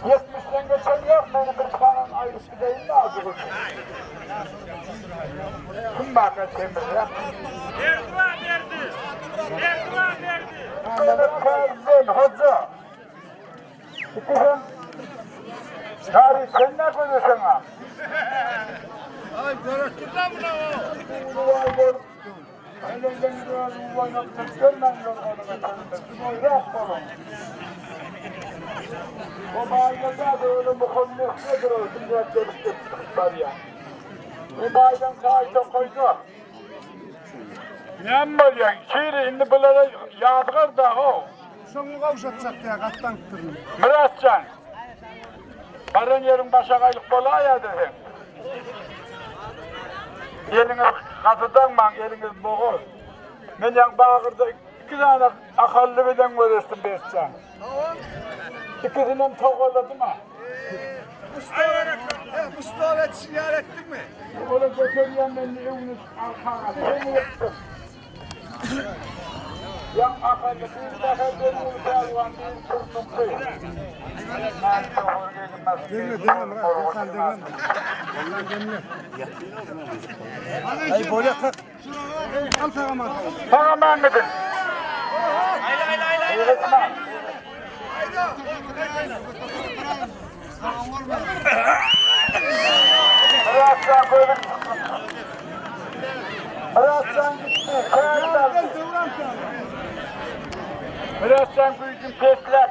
Ýetmişden geçen ýok, meni bir sanan aýryp gideýin-de ajygyny. Kim barka semizräk? Berdi-bar berdi. Berdi-bar berdi. Mehmet Kazım hoca. İkisem Çary sen ne görüyorsun ha? Ay göreştirden mi lan o? Näme bolýar? Şiri indi bulara ýazgar da ho. Şoňa gowşatjak diýä gatlanypdyryn. Myratjan. Baran ýeriň başagaýlyk bolaýady sen. Eliňiz gaty daňmaň, eliňiz bogar. Men ýaň Bagyrda iki sany ahally bilen göreşdim Berkjan. Ikisinem togaladym-a. Mustafa etişin ýar etdiňmi? Ola göterýän men öwünip arkaňa seni ýykdym. Ýaň ahally bir säher uly pälwan bir turnukly. Deňle, deňle Myrat, Gökhan deňle. Gökhan deňle. Aý bolýa kalk. Al tagaman. Tagaman gidin. Aýla aýla aýla aýla. Myratjan gözüm Myratjan gitdi. Kär Döwran Myratjan güýjüm pesläp.